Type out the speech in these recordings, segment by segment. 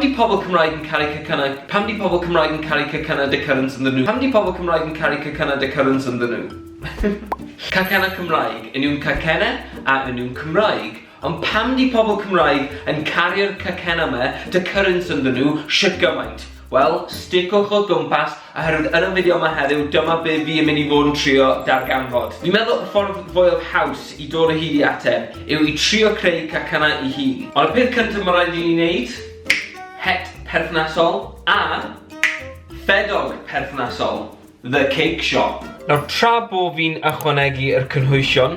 di pobl Cymraeg yn caru cacennau Pam di pobl Cymraeg yn caru cacennau 'da currants ynddyn nhw Pam di pobl Cymraeg yn caru cacennau 'da currants ynddyn nhw? Cacennau Cymraeg, 'yn nhw'n cacennau a 'yn nhw'n Cymraeg. Ond pam di pobl Cymraeg yn caru'r cacennau 'ma 'da currants ynddyn nhw shwt gymaint? Wel, sticwch o gwmpas, oherwydd yn y fideo yma heddiw, dyma be fi yn mynd i fod yn trio darganfod. Fi'n meddwl y ffordd fwyaf haws i dod o hyd i ateb yw i trio creu cacennau i hun. Ond y peth cyntaf mae rhaid i ni wneud, het perthnasol a ffedog perthnasol. The Cake Shop. Nawr tra bo fi'n ychwanegu yr cynhwysion,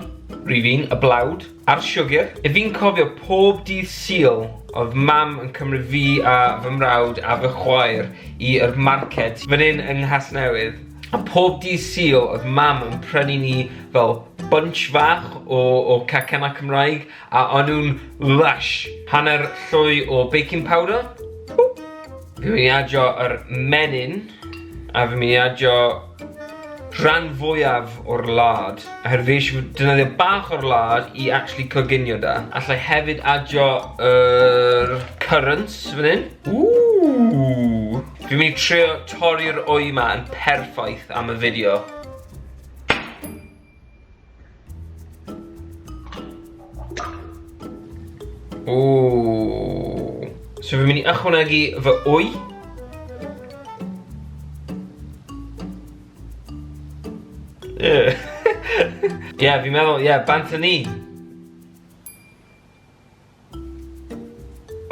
rif un, y blawd, a'r siwgr, 'yf fi'n cofio pob dydd Sul oedd mam yn cymryd fi a fy mrawd a fy chwaer i yr marced fan hyn yng Nghasnewydd, a pob dydd Sul oedd mam yn prynu ni fel bunch fach o o cacennau Cymraeg a o'n nhw'n lush. Hanner llwy o baking powder. Boop. Fi'n mynd i adio yr menyn. A fi'n mynd i adio rhan fwyaf o'r lard. Oherwydd fi eisiau defnyddio bach o'r lard i actually coginio da. Allai hefyd adio yr currants fan hyn. Ww! Fi'n mynd i trio torri'r wy 'ma yn perffaith am y fideo. Ooh. So fi'n mynd i ychwanegu fy wy. Ie, yeah, fi'n meddwl, ie, yeah, bant â ni.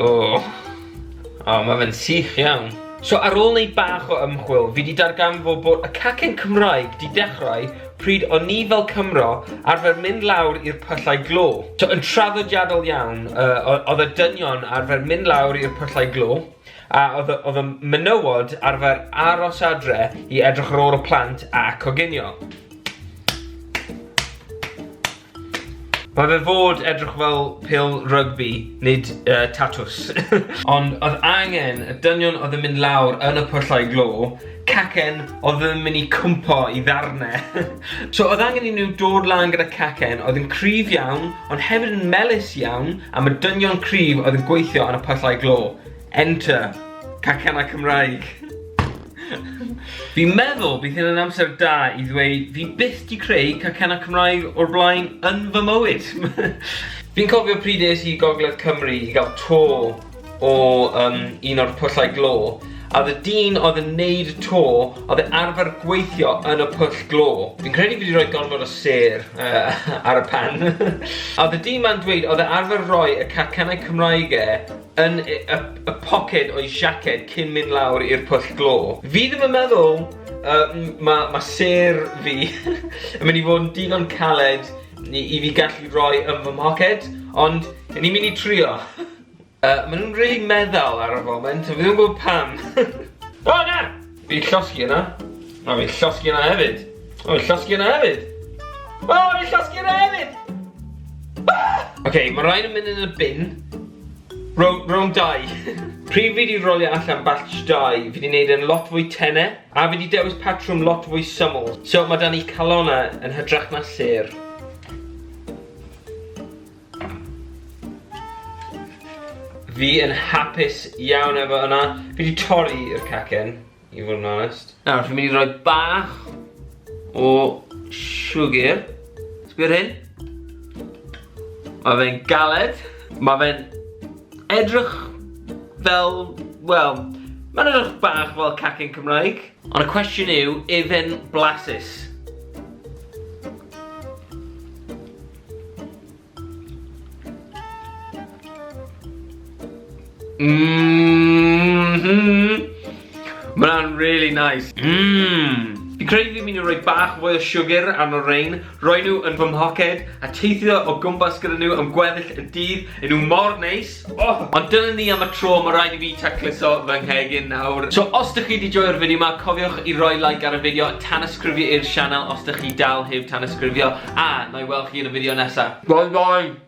O! O, ma' fe'n sych iawn. So ar ôl neud bach o ymchwil, fi 'di darganfod bod y cacen Cymraeg 'di dechrau pryd o'n ni fel Cymro arfer mynd lawr i'r pyllau glo. So yn traddodiadol iawn, yy o- o'dd y dynion arfer mynd lawr i'r pyllau glo, a o'dd y o'dd y menywod arfer aros adre i edrych ar ôl y plant a coginio. Mae fe fod edrych fel pêl rygbi, nid uh, tatws. Ond oedd angen y dynion oedd yn mynd lawr yn y pyllau glo, cacen oedd yn mynd i cwmpo i ddarnau. so oedd angen i nhw dod lan gyda cacen oedd yn cryf iawn, ond hefyd yn melys iawn am y dynion cryf oedd yn gweithio yn y pyllau glo. Enter cacennau Cymraeg. Fi'n meddwl bydd hyn yn amser da i ddweud fi byth 'di creu cacennau Cymraeg o'r blaen yn fy mywyd. Fi'n cofio pryd es i Gogledd Cymru i gael to o um, un o'r pyllau glo, a oedd y dyn oedd yn neud y to, oedd e arfer gweithio yn y pwll glo. Fi'n credu fi wedi rhoi gormod o sêr uh, ar y pan. a oedd y dyn ma'n dweud oedd e arfer rhoi y cacennau Cymraeg e yn y, y, y poced o'i siaced cyn mynd lawr i'r pwll glo. Fi ddim yn meddwl uh, mae ma sêr fi yn mynd i fod yn digon caled i, i fi gallu rhoi yn fy mhoced, ond ni'n mynd i trio. Uh, maen nhw'n really meddal ar y foment, fi ddim yn gwybod pam. o oh, na! Fi'n llosgi yna. O, fi'n llosgi yna hefyd. O, fi'n llosgi yna hefyd. O, fi'n llosgi yna hefyd! Ah! Oce, okay, mae rhain yn mynd yn y bin. Round 2. Pryd fi 'di rolio allan batch 2, fi 'di neud e'n lot fwy tene, a fi 'di dewis patrwm lot fwy syml. So ma' 'da ni calonnau yn hytrach na sêr. Fi yn hapus iawn efo yna. Fi 'di torri i'r cacen, i fod yn onest. Nawr, fi'n mynd i roi bach o siwgr. Sbio ar hyn. Mae fe'n galed. Mae fe'n edrych fel, wel, mae'n edrych bach fel cacen Cymraeg. Ond y cwestiwn yw, ife'n blasus? Mm -hmm. Mae hwnna'n really nice. Mmm. Fi'n credu fi'n mynd i roi bach fwy o siwgr arno rein, roi nhw yn fy mhoced, a teithio o gwmpas gyda nhw am gweddill y dydd. Yn nhw mor neis. Oh. Ond dyna ni am y tro, mae rhaid i fi tacluso fy nghegin nawr. So os dych chi wedi joio'r fideo yma, cofiwch i roi like ar y fideo, tanysgrifio i'r sianel os dych chi dal heb tanysgrifio, a na i weld chi yn y fideo nesaf. Bye bye!